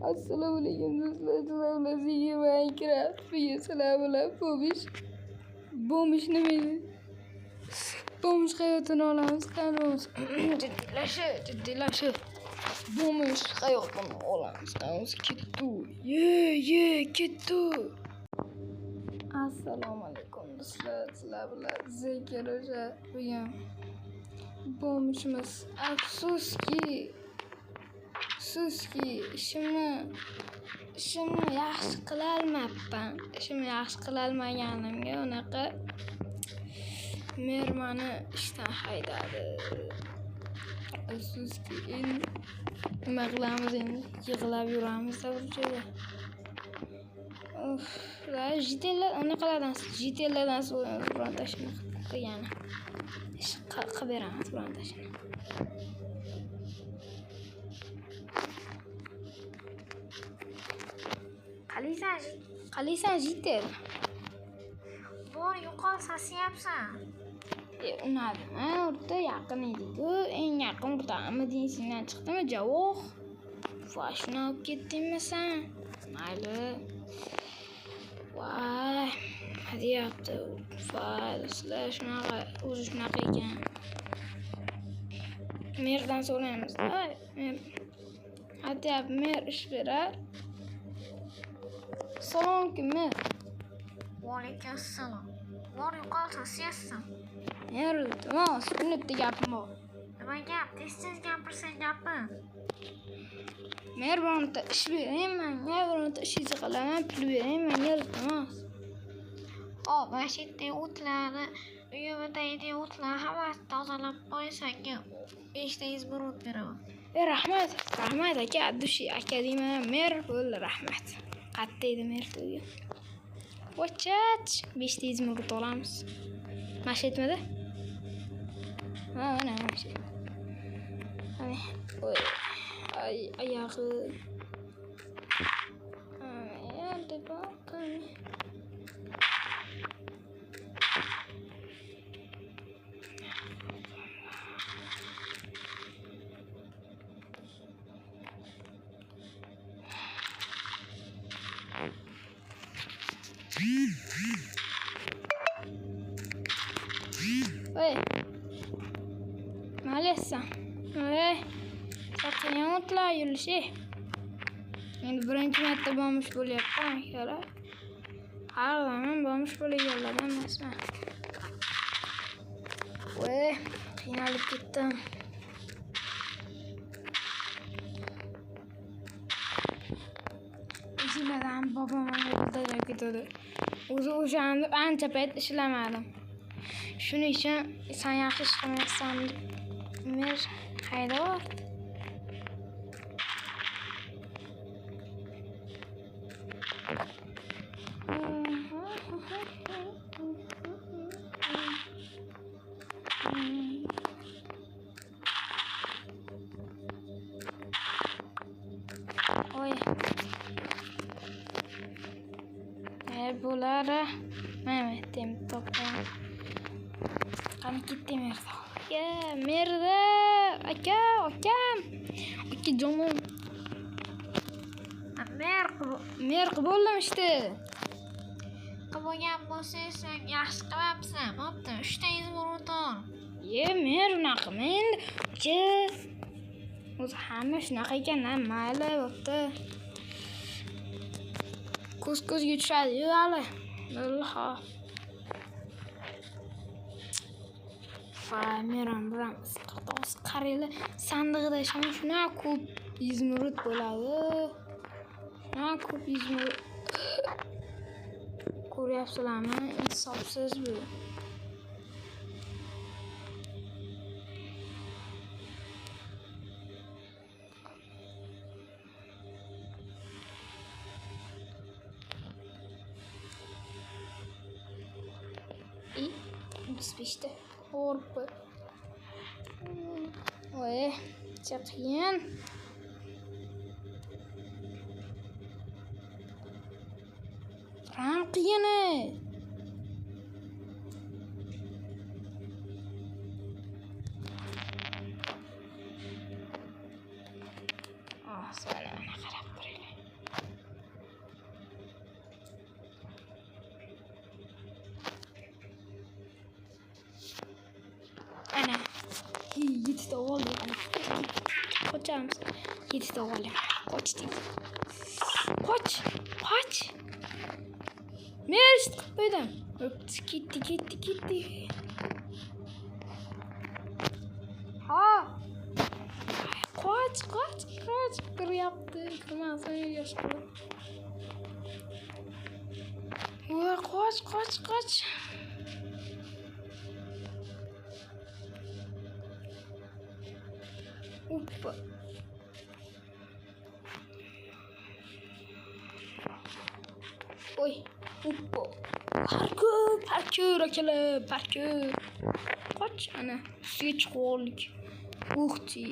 Assalomu alaykum do'stlar, sizlar bilan Minecraft. Bugun sizlar bilan Bombish nima edi? Bombish hayotini olamiz. Qani o'zi? Jiddiylashib. Bombish hayotini olamiz. Qani o'zi ketdi. Ye, ketdi. Assalomu alaykum do'stlar, sizlar bilan Zekir o'sha bugun bombishimiz. Afsuski ishimni yaxshi qilolmabman. Ishimni yaxshi qilolmaganimga unaqa mer mani ishdan haydadi. Afsuski, endi nima qilamiz endi? Yig'lab yuramiz bir joyda. Uf, jitellar unaqalardan, jitellardan bironta ishini qilgani. Ish qilib beramiz bironta ishini. Qalaysan jitel? Bor, yo'qol, sasiyapsan. Unadimi? O'rta yaqin edi-ku. Eng yaqin o'rtami sendan chiqdimi? Javob. Voy, shuni olib ketdingmi sen? Mayli. Voy, nima deyapti? Voy, do'stlar, shunaqa, o'zi shunaqa ekan. Merdan so'raymiz. Ay, mer. Aytyapti, mer ish berar. Assalomu alaykum, mer. Va alaykum assalom. Bor, yo'qol, sasiyapsan. Mer, iltimos, shuni bitta gapim bor. Nima gap? Tez-tez gapirsang gapir. Mer, bironta ish bering menga, bironta ishingizni qilaman, pul bering menga, iltimos. Hop, mana shu yerdagi o'tlarni, uyimni tagidagi o'tlarni hammasini tozalab qo'y, senga 5 ta izmurod beraman. Rahmat, rahmat aka, dushi aka deyman, mer bo'ldi, rahmat. Qatta edi mer uyi? Vochach, 5 ta izmurod olamiz. Mana shu yetmadi? Ha, mana shu. Ana, voy. Ay, oyog'i. Yerda boqin. Voy. Malesa. Voy. Saqlagan o'tlar yurishi. Endi birinchi marta bombish bo'lyapti, akalar. Har doim bombish bo'lganlardan emasman. Voy, qiynalib ketdim. Ishladan bobom menga tashlab ketdi. O'zi o'shanda ancha payt ishlamadim. Shuning uchun sen yaxshi ish qilmaysan deb mer haydab. Oy. Bo'lar. Mana tem topdim. Qani ketdi Merda. Aka, Merda, aka, akam. Aka jonim. Mer qilib bo'ldim işte. Qilib bo'lgan bo'lsang, sen yaxshi qilmabsan. Bo'pti, 3 ta izmurod ol. Ye, mer unaqa endi. Aka. O'zi hamma shunaqa ekan, mayli, bo'pti. Ko'z ko'zga tushadi-yu hali. Bo'ldi, hop. Voy, meram biram isqirt qaranglar, sandig'ida shunaqa ko'p izmurud bo'ladi. Shunaqa ko'p izmurud. Ko'ryapsizlarmi? Insofsiz bu. I 35 ta. O'rib. Voy, qiyin. Ram qiyin. Ah, sana qarab turinglar. Qochamiz. 7 ta olaman. Qochdik. Qoch, qoch. Merch qilib qo'ydim. Ketdi, ketdi, ketdi. Ha. Qoch, qoch, qoch. Kiryapti. Kirmasin, yosh qilib. Voy, qoch, qoch, qoch. Uppa. Oy, uppa. Parkur, parkur akalar, parkur. Qoch, ana, ustiga chiqib oldik. Uxti.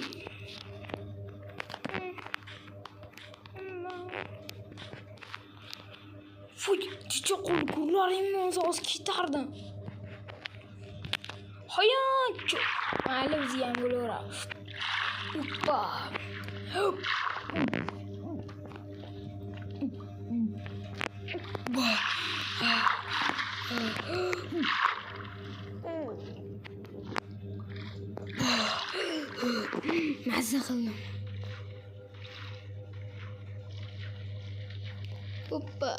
Fuy, chicha qo'l gurlaringni o'zi oz ketardim. Hayot. Mayli, bizni ham bo'laveradi. Uppa. Mazza qildim. Uppa.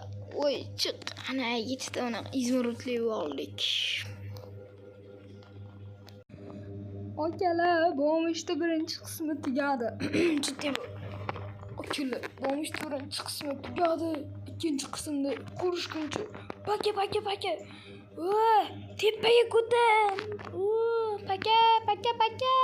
Oy, chiq. Ana 7 ta unaqa izmurudli oldik. Akalar, bo'lmishdi birinchi qismi tugadi. Jiddiy bu. Akalar, bo'lmishdi birinchi qismi tugadi. Ikkinchi qismda ko'rishguncha. Paka, paka, paka. Voy, tepaga ko'tar. Paka, paka, paka.